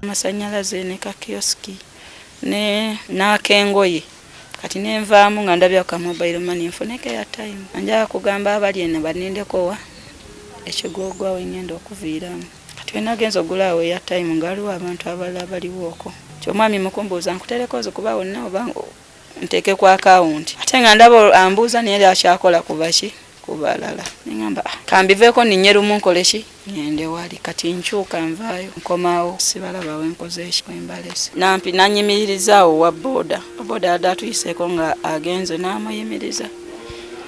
Amasanyalaze ne ka kioski ne n'akengoye kati nenvaamu nga ndabya ka mobile money nfuneko eya time. Njagala kugamba abali eno banindeko wa ekigwogwa we ngenda okuviiramu. Kati we nagenze ogula awo eya time nga waliwo abantu abalala baliwo okwo. Nti omwami mukumbuuza nkutereko ozikuba wonna oba nteeke ku akawunti ate nga ndaba ambuuza naye era akyakola ku baki ku balala ne ngamba ah, kambiveeko ninye lumu nkole ki ngende wali kati nkyuka nvaayo nkomawo sibalaba wenkoze eki wembalese nampi nanyimiriza awo wa boda boda adde atuyiseeko nga agenze n'amuyimiriza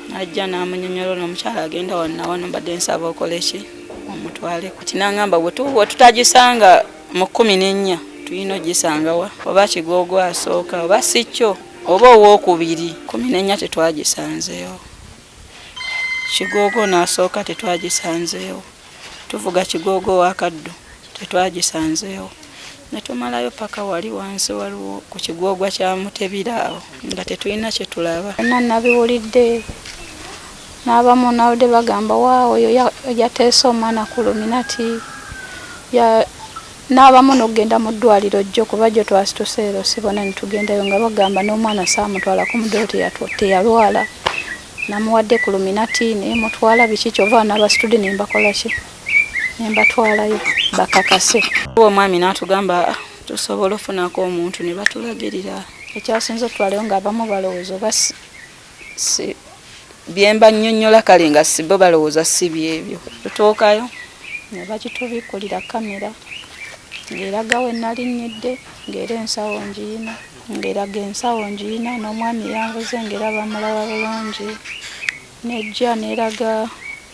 najja n'amunyonyola ono omukyala agenda wano nawano mbadde nsaba okole ki omutwale kati nangamba wetutagisanga mu 14 tulina ogisangawa oba Kigoogo asooka oba si kyo oba owokubiri. 14 tetwagisanzeewo. Kigoogo n'asooka tetwagisanzeewo. Tuvuga Kigoogo owa Kaddu tetwagisanzeewo. Ne tumalayo paka wali wansi waliwo ku kigwogwa kya Mutebira awo nga tetulina kye tulaba. Byonna nabiwulidde n'abamu nawulidde bagamba wa oyo yateese omwana ku Luminati ya n'abamu n'okugenda mu ddwaliro jjo kuba jjo twasituse ero si bona ne tugendayo nga bagamba n'omwana saamutwalako mu ddwaliro teyalwala namuwadde ku Luminati naye mutwala biki kyova n'abasitudde ne mbakola ki ne mbatwalayo bakakase. Omwami n'atugamba ah, tusobola ofunako omuntu ne batulagirira. Ekyasinze otutwalayo ng'abamu balowooza oba si byemba nnyonnyola kale nga si bo balowooza si byebyo. Tutuukayo ne bakitubikkulira kamera ng'eraga we nalinnyidde ng'era ensawo ngiyina ng'eraga ensawo ngiyina n'omwami yanvuze ng'era bamulaba bulungi n'ejja n'eraga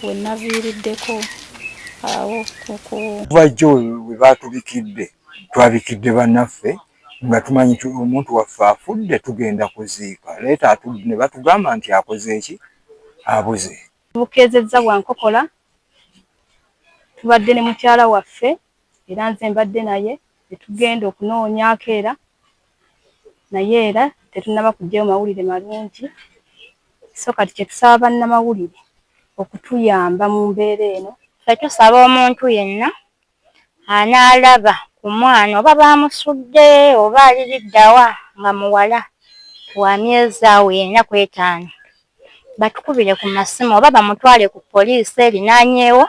we naviiriddeko awo ku Kuva jjo we baatubikidde twabikidde bannaffe nga tumanyi omuntu waffe afudde tugenda kuziika leeta ne batugamba nti akoze ki abuze. Tubukeezezza bwa nkokola, tubadde ne mukyala waffe era nze mbadde naye ne tugenda okunoonyaako era naye era tetunnaba kuggyayo mawulire malungi so kati kye tusaba bannamawulire okutuyamba mu mbeera eno. Ffe tusaba omuntu yenna anaalaba ku mwana oba baamusudde oba ali ludda wa nga muwala wa myezi awo ena ku etaano batukubire ku masimu oba bamutwale ku poliisi erinaanyeewo.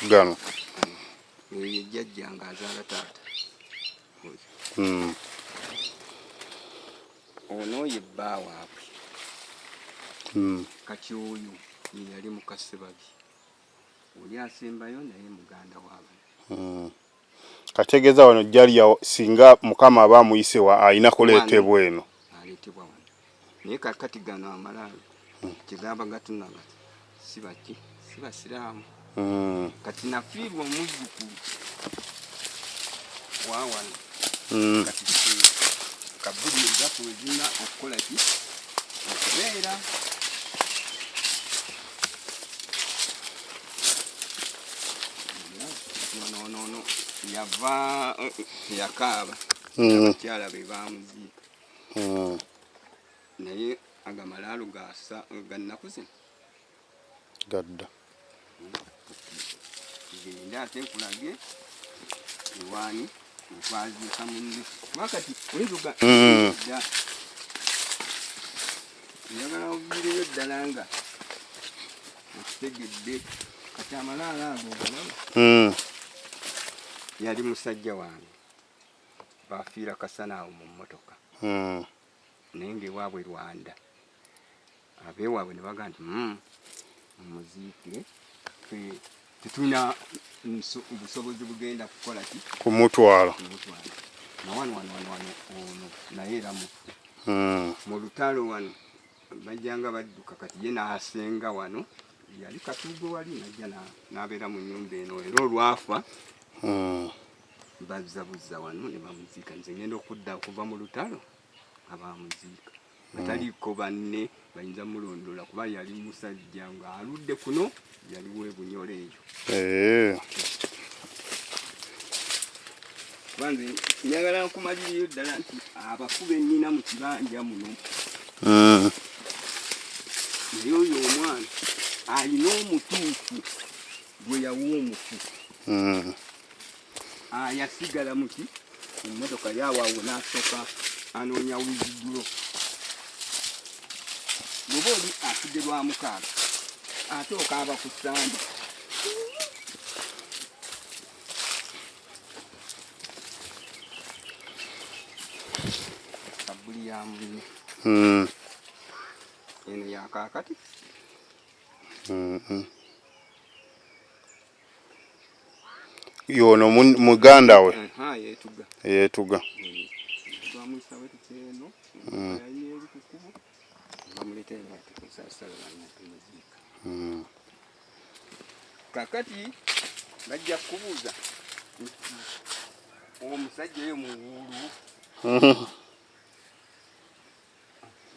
Gano oyo jjajja nga azaala taata ono ye bba waabwe kati oyo ye yali mukasebabi oli asembayo naye muganda waabwe Kategeeza wano Jalia singa Mukama aba amuyise wa alina kuleetebwa eno. Aleetebwa wano. Naye kakati gano amalaalo kyegamba gatunaga si baki si basiraamu. Kati nafiirwa omuzzukulu wa wano. Kati kabuli ezaffe wezirina okukola ki okubeera. Ono yava teyakaaba abakyala be baamuziika naye agamalaalo gasa gannaku zino gadda genda ate nkulage ewaani wetwaziika munne kuba kati oyinza oga njagala oviireyo ddala nga okitegedde kati amalaalo ago ogalaba yali musajja wange bafiira kasana awo mu mmotoka naye ngaewaabwe Rwanda abeewaabwe ne bagamba nti mumuziike tetulina busobozi bugenda kukola ki kumutwala nawano wano wano wano ono naye era mufu. Mu lutalo wano bajjanga badduka, kati ye n'asenga wano, yali Katuugo wali, najja n'abeera mu nnyumba eno, era olwafa bazza buzza wano ne bamuziika. Nze ngenda okudda okuva mu lutalo nga bamuziika, nga taliiko banne bayinza mulondola, kuba yali musajja ng'aludde kuno, yaliwo ebunyolo eyo. Kuba nze njagala nkumaliriyo ddala nti abafu bennina mu kibanja muno, naye oyo omwana alina omutuufu gwe yawa omufu, yasigala muki emmotoka yawaawo n'asooka anoonya wizigiro. Bw'oba oli afudde lwa mukaaga ate okaaba ku Sande. Kabbuli ya munne. Eno yakaakati. Yono muganda we yeetuga. Yeetuga. Twamuyisa bwe tutyo eno, yalina eri ku kkubo, bamuleeta eno atukusasala tumuziika. Kakati bajja kukubuuza nti omusajja oyo muwuulu,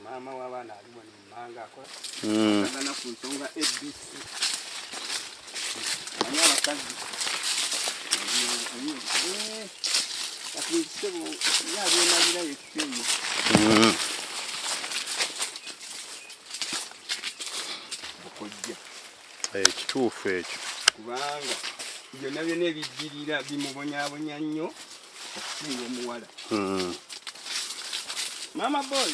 maama w'abaana ali wano mumanga akola agana ku nsonga ABC. Amanyi abakazi kati ssebo ye abyemalira yekka eyo. Okojja Ekituufu ekyo, kubanga byonna byonna ebijjirira bimubonyaabonya nnyo okusinga omuwala. Mama boy.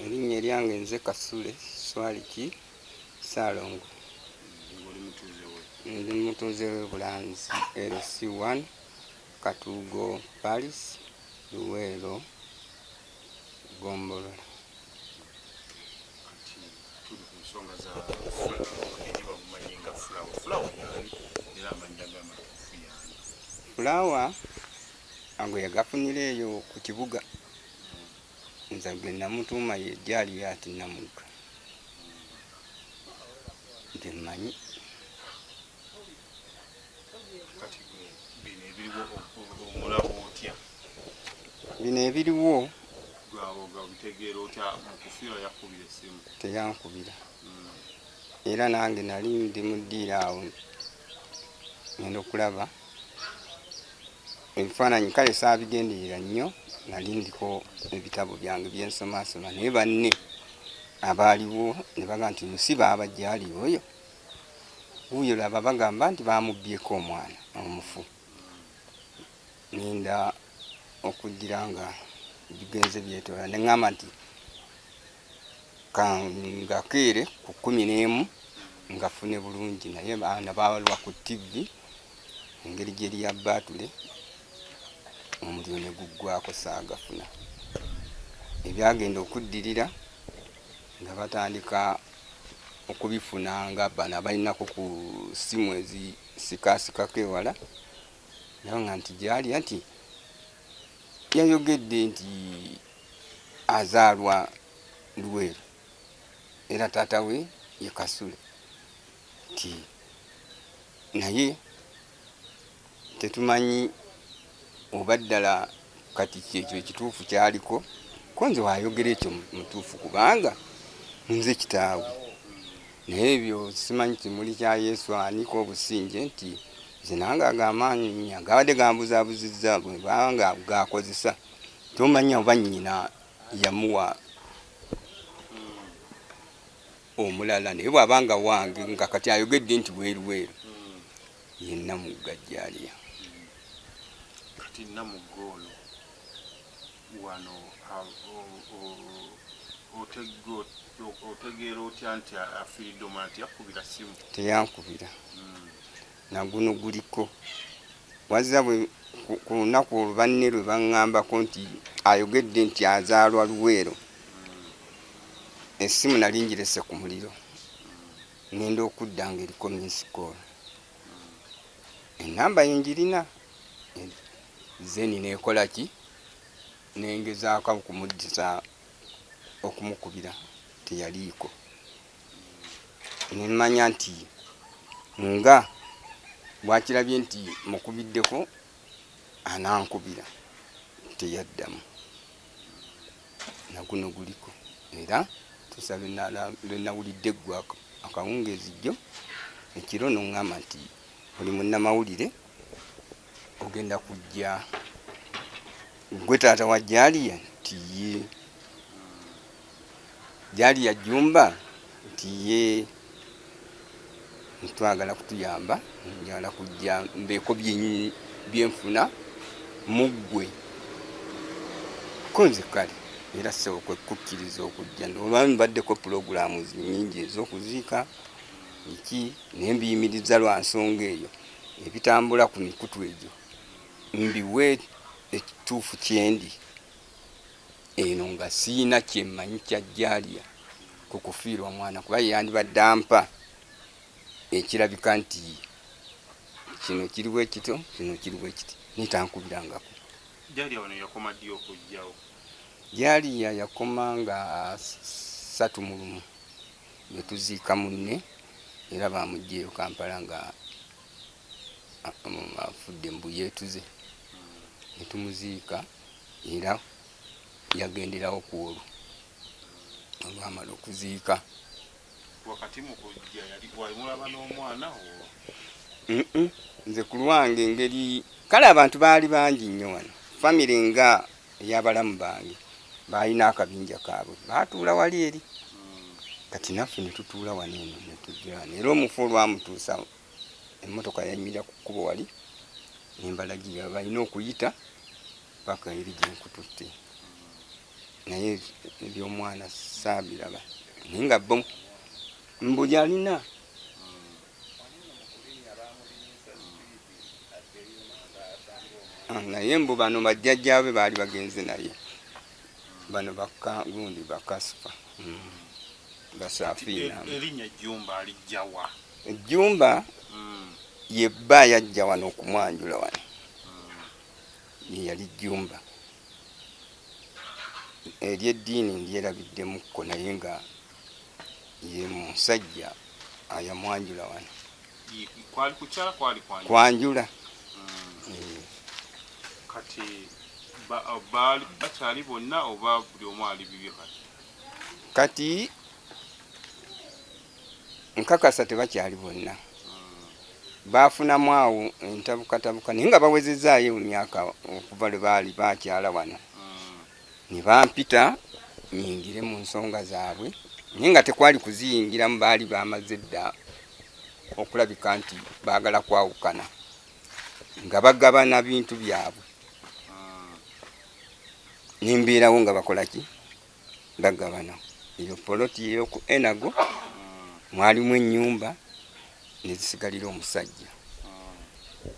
Erinnya eryange nze Kasule Swaliki Ssaalongo. Ndi mutuuze w'e Bulanzi LC1 Katuugo Paris Luweero Ggombolola. Kati tuli ku nsonga za Fulawo, eri bamumanyi nga Fulawo. Fulawo y'ani era amannya ge amatuufu y'ani? Fulawa ago yagafunira eyo ku kibuga, nze gwe namutuuma ye Jaliat Namugga, nze mmanyi. Kati gwe bino ebiriwo omulaba otya? Bino ebiriwo Obitegeera otya? Mu kufiirwa yakubira essimu? Teyankubira, era nange nali ndi mu ddiiro awo ngenda okulaba ebifaananyi, kale saabigenderera nnyo, nali ndiko ebitabo byange byensomasoma, naye banne Abaaliwo ne bagamba nti si baaba gyali oyo wuuyo laba bagamba nti baamubbyeko omwana omufu. Ninda okugira nga bigenze byetoola ne ŋŋamba nti ngakeere ku 11 ngafune bulungi, naye baana baalwa ku ttivvi engeri gyeri ya bbaatule omuliro ne guggwako saagafuna. Ebyagenda okuddirira nga batandika okubifuna nga bano abalinako ku ssimu ezisikaasikako ewala, nabanga nti gyali anti yayogedde nti azaalwa Luweero era taata we ye Kasule nti naye tetumanyi oba ddala kati kyekyo ekituufu kyaliko ko nze wayogera ekyo mutuufu kubanga nze kitaawe naye ebyo simanyi kimuli kya Yesu aniko obusinge nti nze nange ago amaanyi gabadde gambuzabuzizza bwebanga gakozesa tomanya oba nnyina yamuwa omulala naye bw'aba nga wange nga kati ayogedde nti weeruweeru ye Namugga Jalia. Kati Namugga ono wano otegeera otya nti afiiridde omwana? Teyakubira ssimu? Teyankubira naguno guliko wazza bwe ku lunaku olwo banne lwe baŋŋambako nti ayogedde nti azaalwa Luweero, essimu nali ngirese ku muliro ŋŋenda okudda ng'eriko miss call ennamba ye ngirina then neekola ki nengezaako okumuddiza okumukubira teyaliiko ne mmanya nti nga bw'akirabye nti mukubiddeko anankubira teyaddamu naguno guliko era tusa lwe nawulidde ggwe akawungeezi jjo ekiro n'oŋŋamba nti oli munnamawulire ogenda kujja ggwe taata wa Jalia nti ye Jalia Jjumba nti ye ntwagala kutuyamba njagala kujja mbeeko byenfuna mu ggwe ko nze kale era ssebo kwe kukkiriza okujja olwa mbaddeko pulogulaamu nnyingi ez'okuziika biki naye mbiyimiriza lwa nsonga eyo ebitambula ku mikutu egyo mbiwe ekituufu kyendi eno nga siyina kyemmanyi kya Jalia ku kufiirwa mwana kuba yandibadde ampa ekirabika nti kino kiri bwe kityo kino kiri bwe kiti naye tankubirangako. Jalia wano yakoma ddi okujjawo? Jalia yakoma nga 31 lwe tuziika munne era baamuggyeeyo Kampala nga afudde mbu yeetuze ne tumuziika era yagenderawo ku olwo olwamala okuziika. Wakati mu kujja yali wamulaba n'omwana o? Nze ku lwange engeri kale abantu baali bangi nnyo wano famire nga ey'abalamu bange baalina akabinja kaabwe baatuula wali eri kati naffe ne tutuula wano eno ne tujja wano era omufu olwamutuusa emmotoka yayimirira ku kkubo wali ne mbalagira balina okuyita paka eri gye nkututte naye eby'omwana saabiraba naye nga bo mbu yalina naye mbu bano bajjajjaabe baali bagenze naye bano baka gundi bakasifa basafiina erinnya Jjumba alijjawa? Jjumba ye bba yajja wano okumwanjula wano ye yali Jjumba ery'eddiini ndyerabiddemukko naye nga ye musajja ayamwanjula wano kwali kukyala kwali kwanjula, kwanjula. Kati baali bakyali bonna oba buli omu ali bibye kati? Kati nkakasa tebakyali bonna baafunamu awo entabukatabuka naye nga bawezezaayo emyaka okuva lwe baali bakyala wano ne bampita nyingire mu nsonga zaabwe. Naye nga tekwali kuziyingiramu, baali bamaze dda okulabika nti baagala kwawukana nga bagabana bintu byabwe nembeerawo nga bakola ki, bagabana. Eyo poloti eyoku Enago mwalimu ennyumba nezisigalira omusajja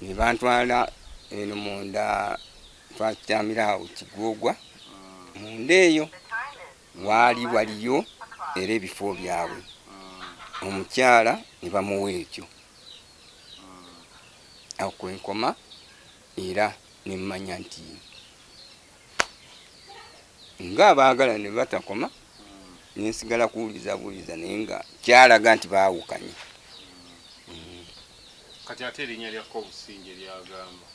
ne bantwala eno munda, twakyamira awo Kigwogwa munda eyo waali waliyo era ebifo byabwe, omukyala ne bamuwa ekyo. Awo kwenkoma era nemmanya nti nga abaagala ne batakoma, nensigala kuwuliza buwuliza, naye nga kyalaga nti baawukanye. Kati ate erinnya lya Kobusinge lyagamba?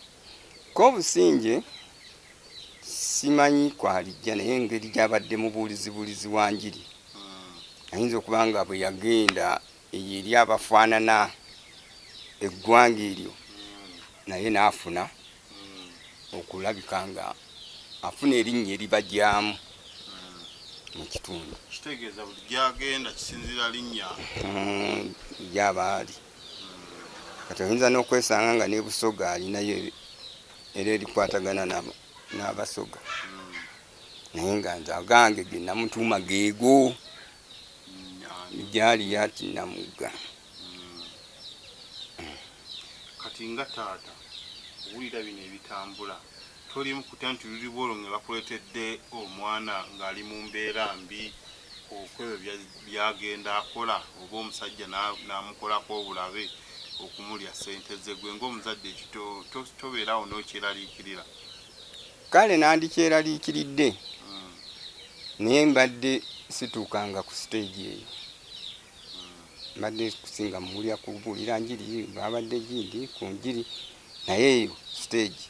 Kobusinge simanyi kwalijja, naye engeri gyabadde mubuulizibuulizi wa njiri, ayinza okuba nga bwe yagenda eyo eri abafaanana eggwanga eryo, naye n'afuna okulabika nga afuna erinnya eribajyamu mu kitundu. Kitegeeza buli gyagenda kisinziira linnya gyaba ali. Kati oyinza n'okwesanga nga ne Busoga alinayo era erikwatagana n'Abasoga, naye nga nze agange ge namutuuma geego gyali yati Namugga. Kati nga taata owulira bino ebitambula, tolimu kutya nti luli bwolwo nga bakuleetedde omwana ng'ali mu mbeera mbi okwebyo byagenda akola, oba omusajja n'amukolako obulabe okumulya ssente ze, gwe ng'omuzadde ekyo tobeerawo n'okyeraliikirira? Kale nandikyeraliikiridde, naye mbadde situukanga ku siteegi eyo. Mbadde kusinga muwulira kubuulira njiri, babadde gindi ku njiri, naye eyo siteegi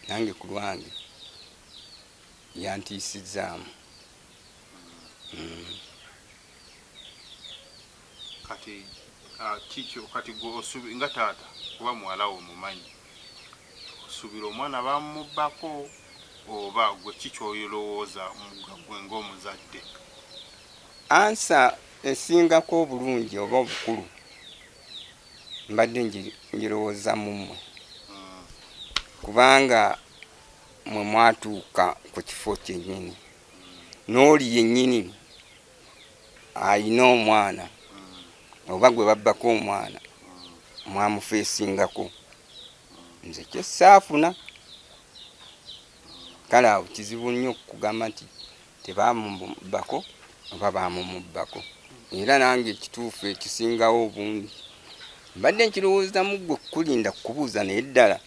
nange ku lwange yantiisizaamu. Kati kikyo kati gwe osubi nga taata, kuba muwala wo mumanyi, osuubira omwana bamubbako oba gwe kikyoyolowooza gwe ng'omuzadde? Ansa esingako obulungi oba obukulu mbadde njirowooza mu mmwe, kubanga mwe mwatuuka ku kifo kyennyini n'oli yennyini ayina omwana oba gwe babbako omwana mwamufeesingako, nze kyesaafuna. Kale awo kizibu nnyo okugamba nti tebamubbako oba bamumubbako. Era nange ekituufu ekisingawo obungi mbadde nkirowoozamu ggwe kukulinda kukubuuza, naye ddala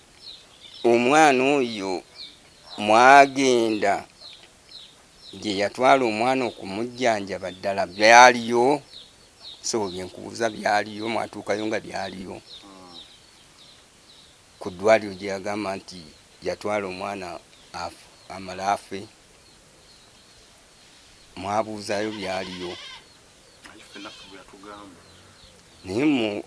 omwana oyo mwagenda gye yatwala omwana okumujjanjaba ddala byaliyo? So byenkubuuza byaliyo, mwatuukayo nga byaliyo ku ddwaliro gye yagamba nti yatwala omwana amale afe? Mwabuuzaayo byaliyo? Naye mu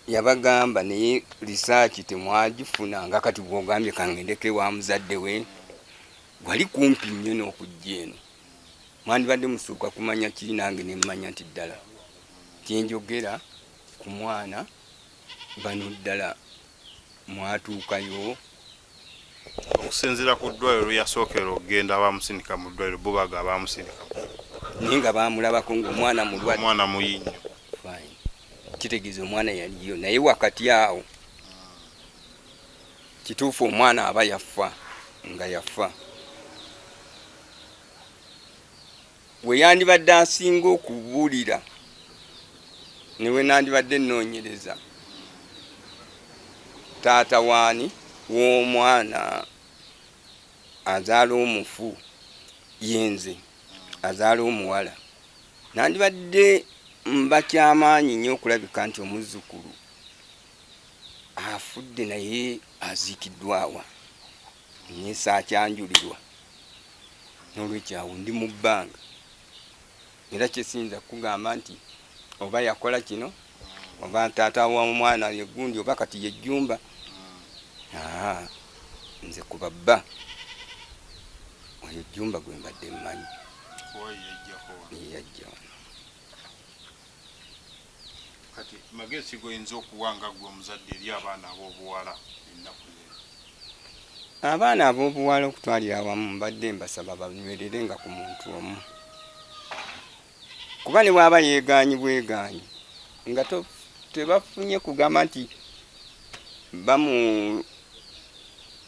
yabagamba, naye risaaki temwagifuna. Nga kati bwogambye kangendeko ewa muzadde we wali kumpi nnyo n'okujja eno, mwandibadde musooka kumanya kiri, nange nemmanya nti ddala kyenjogera ku mwana bano ddala mwatuukayo. Okusinziira ku ddwaliro lwe yasookera okugenda, abamusindika mu ddwaliro bo baga bamusindika naye nga bamulabako ng'omwana mulwadde, omwana muyi nnyo. Fine, kitegeeza omwana yaliyo, naye wakati awo kituufu omwana aba yafa, nga yafa we yandibadde asinga okubuulira ne we nandibadde nnoonyereza taata waani w'omwana azaala omufu, yenze azaala omuwala, nandibadde mba kyamaanyi nnyo okulabika nti omuzzukulu afudde naye aziikiddwawa, naye saakyanjulirwa. N'olwekyo awo ndi mu bbanga, era kyesiyinza kukugamba nti oba yakola kino oba taata w'omwana yegundi oba kati yejjumba. Nze ku babba oyo Jjumba gwe mbadde mmanyi. Yeyajja wano. Kati magezi ki goyinza okuwa nga ggwe omuzadde eri abaana ab'obuwala ennaku zino? Abaana ab'obuwala okutwalira awamu mbadde mbasaba banywerere nga ku muntu omu, kuba ne bw'aba yeegaanyi bwegaanyi nga tebafunye kugamba nti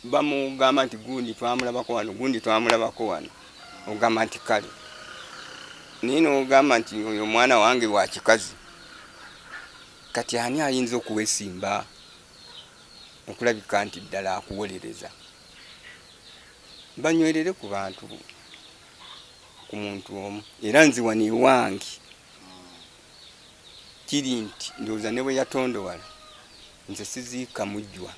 bamugamba nti gundi twamulabako wano, gundi twamulabako wano, ogamba nti kale, naye n'ogamba nti oyo omwana wange wa kikazi, kati ani ayinza okuwesimba okulabika nti ddala akuwolereza? Banywerere ku bantu, ku muntu omu. Era nze wano ewange kiri nti ndowooza ne bwe yatondowala nze siziika mujjwa,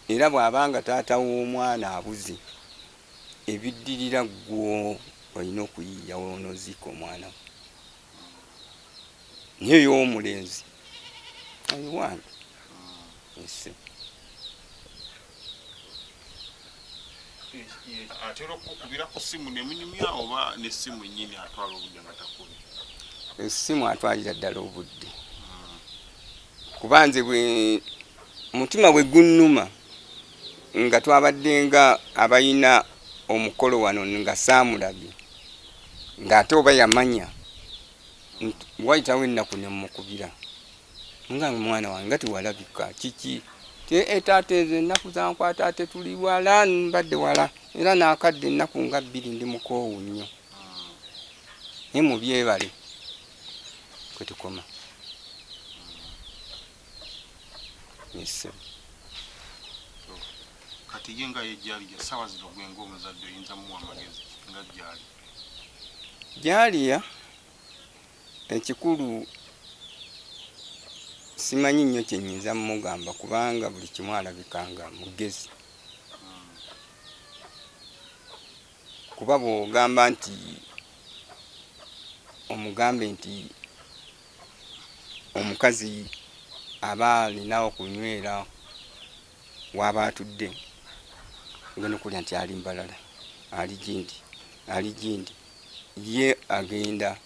era bw'aba nga taata w'omwana abuze, ebiddirira ggwo olina okuyiiya w'onooziika omwana wo. Naye ey'omulenzi oyo wange ese atera okukubira ku ssimu ne munyumya oba n'essimu nnyini atwala obudde nga takubye? Essimu atwalira ddala obudde, kuba nze bwe mutima bwe gunnuma nga twabadde nga abalina omukolo wano nga saamulabye, ng'ate oba yamanya, wayitawo ennaku ne mmukubira nga mwana wange nga tewalabika kiki, taata ezo ennaku zankwata ate tuli wala, mbadde wala era n'akadde ennaku nga 2 ndi mukoowu nnyo, naye mubyebale kwe tukoma. Kati ye nga ye gyali essaawa zino gwe ng'omuzadde oyinza muwa amagezi nga gyali? Gyaliya ekikulu simanyi nnyo kye nnyinza mugamba, kubanga buli kimu alabika nga mugezi, kuba bw'ogamba nti omugambe nti omukazi aba alina okunywera w'aba atudde, ogenda okulya nti ali mbalala, ali gindi, ali gindi, ye agenda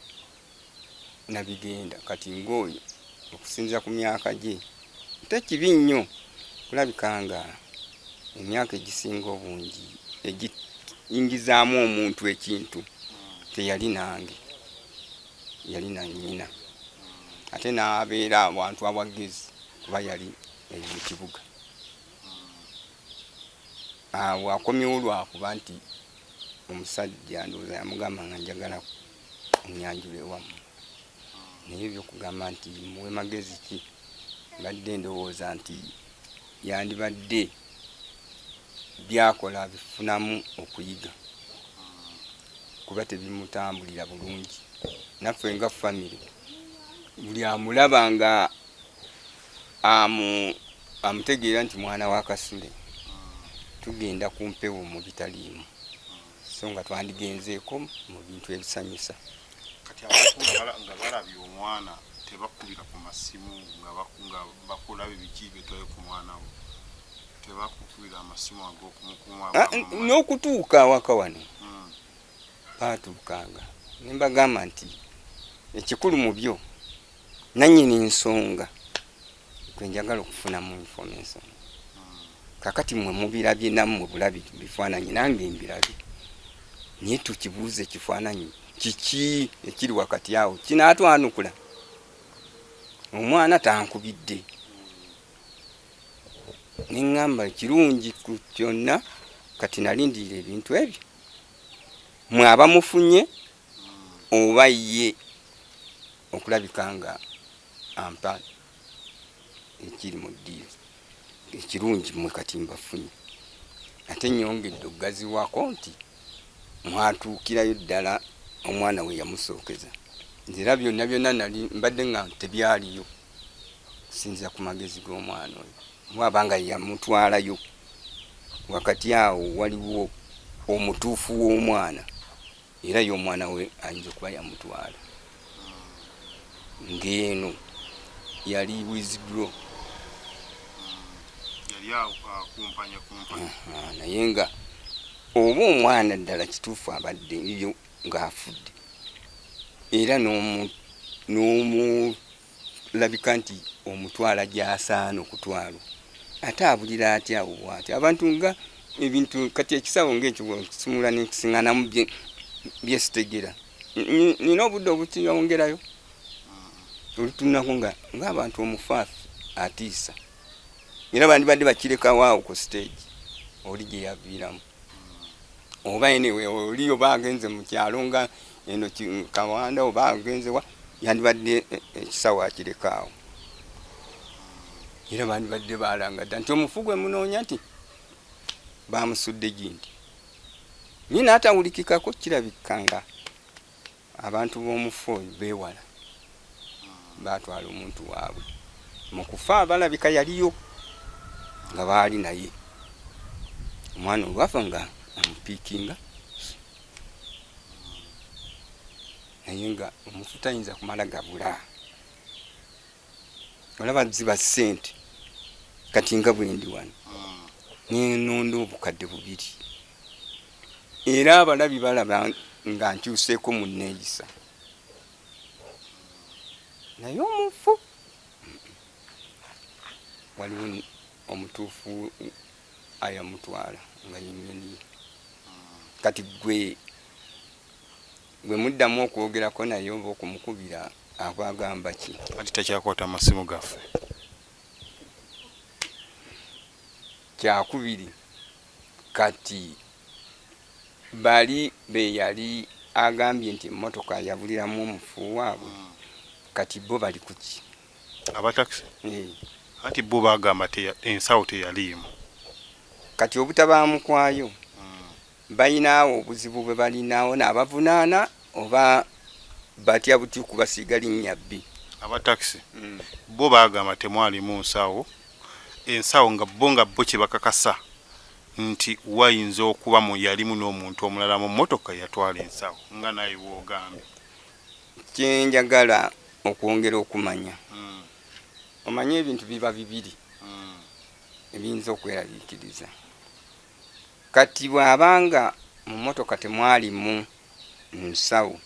nabigenda. Kati ng'oyo okusinziira ku myaka gye tekibi nnyo kulabika nga emyaka egisinga obungi egiyingizaamu omuntu ekintu teyali nange, yali na nnyina, ate n'abeera awantu awagezi kuba yali eri mu kibuga. Awo akomyewo lwakuba nti omusajja ndowooza yamugamba nga njagala onnyanjula ewammwe, naye ebyokugamba nti muwe magezi ki, mbadde ndowooza nti yandibadde byakola bifunamu okuyiga, kuba tebimutambulira bulungi. Naffe nga famire buli amulaba nga amutegeera nti mwana wa Kasule, tugenda ku mpewo mu bitaliimu, so nga twandigenzeeko mu bintu ebisanyusa. Kati abantu nga balabye omwana tebakubira ku masimu nga bakulabye biki byetwaye ku mwana wo, tebakukubira amasimu ag'okumukuma? N'okutuuka awaka wano baatuukanga ne mbagamba nti ekikulu mu byo nannyini nsonga kwe njagala okufunamu information. Kakati mmwe mubirabye nammwe bulabi bifaananyi, nange mbirabye, naye tukibuuze ekifaananyi kiki ekiri wakati awo kinaatwanukula? Omwana tankubidde, ne ŋŋamba ekirungi ku kyonna kati nalindirira ebintu ebyo mwe abamufunye oba ye okulabika nga ampa ekiri mu ddiiro ekirungi mmwe kati mbafunye, ate nnyongedde okugaziwako nti mwatuukirayo ddala omwana we yamusookeza. Nze era byonna byonna nali mbadde nga tebyaliyo kusinziira ku magezi g'omwana oyo, bw'aba nga yamutwalayo wakati awo waliwo omutuufu w'omwana, era ye omwana we ayinza okuba yamutwala ng'eno yali withdraw, yali akumpanya kumpanya, naye nga Oba omwana ddala kituufu abadde yo ng'afudde era n'omulabika nti omutwala gy'asaana okutwalwa ate abulira atya awo bwati abantu nga ebintu kati ekisawo ng'ekyo bwekisumula nekisinganamu byesitegera nina obudde obukiyongerayo olutunako nga ng'abantu omufaafi atiisa era bandibadde bakirekawo awo ku stage oli gye yaviiramu oba anyway oli oba agenze mu kyalo nga eno kawanda oba agenze wa yandibadde e, ekisawo akireka awo era bandibadde balanga dda nti omufu gwe munoonya nti bamusudde gindi naye naatawulikikako kirabika nga Abantu b'omufu oyo beewala baatwala omuntu waabwe mu kufa balabika yaliyo nga baali naye omwana olwafa nga amupiikinga naye nga omufu tayinza kumala gabula olaba ziba ssente kati nga bwendi wano nenonda obukadde bubiri era abalabi balaba nga nkyuseeko mu nneeyisa naye omufu waliwo omutuufu ayamutwala nga yenyini kati gwe Bwe muddamu okwogerako naye oba okumukubira aba agamba ki? Anti takyakwata masimu gaffe. Kyakubiri kati bali be yali agambye nti emmotoka yabuliramu omufu waabwe kati bo bali ku ki? Aba takisi? Eh. Anti bo bagamba ensawo teyaliimu. Kati obutabaamu kwayo Balina obuzibu bwe balinawo n'abavunaana oba batya buti kubasiiga linnya bbi? Aba takisi mm. bo bagamba temwalimu nsawo, ensawo nga bo nga bo kye bakakasa nti wayinza okuba mu yalimu n'omuntu omulala mu mmotoka yatwala ensawo nga naye bw'ogambye. Kye njagala okwongera okumanya mm. omanye ebintu biba bibiri mm. ebiyinza okweraliikiriza. Kati bw'aba nga mu mmotoka temwalimu nsawo,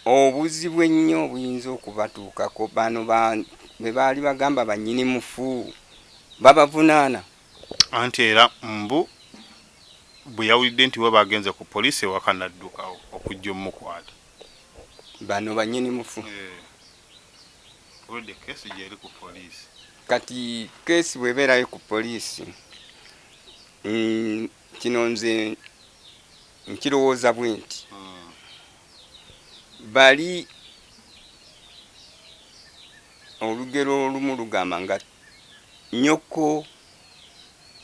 obuzibu ennyo obuyinza okubatuukako bano be baali bagamba bannyini mufu babavunaana. Anti era mbu bwe yawulidde nti bo bagenze ku poliisi ewaka n'addukawo okujja omukwata. Bano bannyini mufu. Eh. Already case gyeri ku poliisi. Kati case bw'ebeerayo ku poliisi mm, kino nze nkirowooza bwe nti hmm. bali olugero olumu lugamba nga nyoko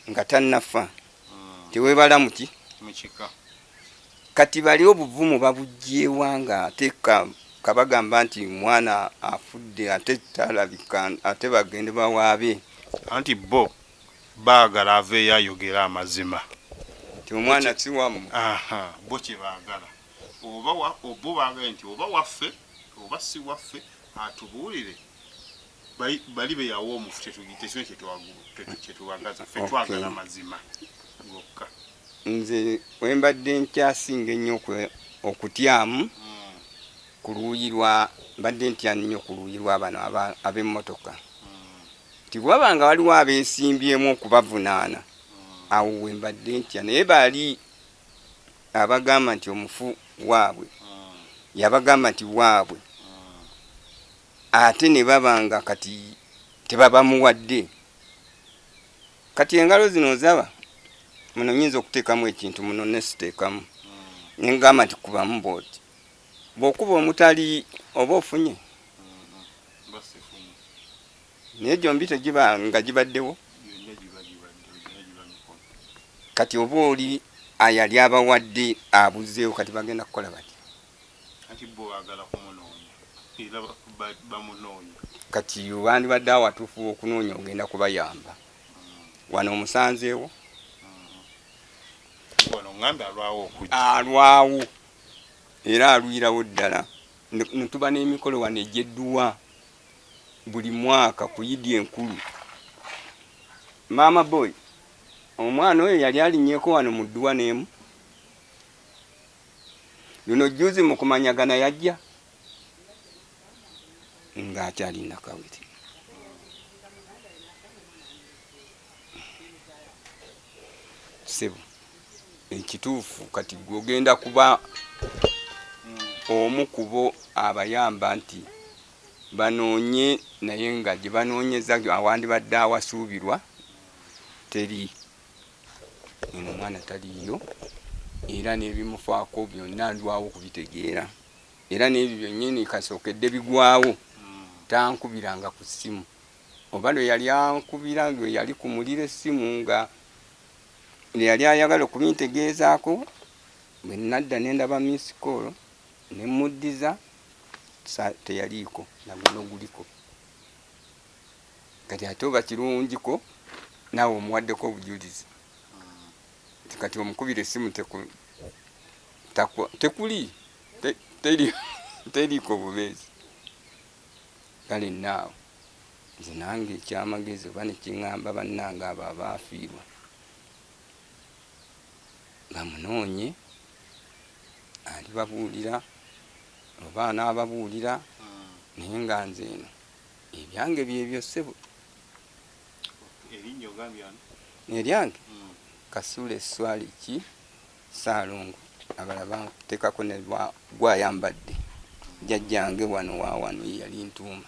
nga tannafa hmm. tewebala muki mukika Kati bali obuvumu babujjewa nga ate kabagamba nti mwana afudde ate talabika ate bagende bawaabe. Anti bo baagala aveeyo ayogere amazima. Nti omwana si wammwe. Aha, bo kye baagala. Oba wa, bo baagala nti oba waffe oba si waffe atubuulire bali be yawa omufu tetulina kyetwagaza ffe twagala mazima gokka. Nze wembadde nkyasinga ennyo okutyamu hmm. ku luuyi lwa mbadde ntya nnyo ku luuyi lwa bano ab'emmotoka hmm. nti bwaba nga waliwo abeesimbyemu okubavunaana hmm. awo wembadde ntya naye bali abagamba nti omufu waabwe yabagamba nti waabwe ate ne baba nga kati tebabamuwadde Kati engalo zino ozaba muno nyinza okuteekamu ekintu muno nesiteekamu ne ngamba nti kubamu bwoti bw'okuba omutali oba ofunye naye gyombi tegiba nga gibaddewo kati oba oli ayali abawadde abuzeewo kati bagenda kukola batya Anti bo baagala kumunoonya era bamunoonya. Kati wandibadde awatuufu okunoonya ogenda kubayamba. Wano omusanzeewo? Mm. Wano ngambe alwawo okujja. Alwawo era alwirawo ddala. Netuba n'emikolo wano egy'edduwa buli mwaka ku Idi enkulu. Maama boy. Omwana oyo yali alinyeko wano mu dduwa n'emu. Luno jjuuzi mu kumanyagana yajja ng'akyali Nakawere. Ssebo ekituufu kati gwe ogenda kuba omu ku bo abayamba nti banoonye naye nga gye banoonyeza awandibadde awasuubirwa teri. Eno omwana taliiyo era n'ebimufaako byonna ndwawo okubitegeera era n'ebyo byennyini kasookedde bigwawo tankubiranga ku ssimu oba lwe yali ankubira lwe yali ku muliro essimu nga lwe yali ayagala okubintegeezaako bwe nadda ne ndaba miss call ne mmuddiza teyaliiko na guno guliko. Kati ate oba kirungiko naawe omuwaddeko obujulizi nti kati omukubira essimu tekuli teriiko bubeezi. Kale naawe nze nange ekyamagezi oba nekiŋŋamba bannange abo abaafiirwa bamunoonye alibabuulira oba anaababuulira naye nga nze eno Ebyange byebyo ssebo. Erinnya ogambye ani? Eryange Kasule Swaliki Ssaalongo. Abalala banteekako ne Gwayambadde. Jjajjange wano wa wano ye yali Ntuuma.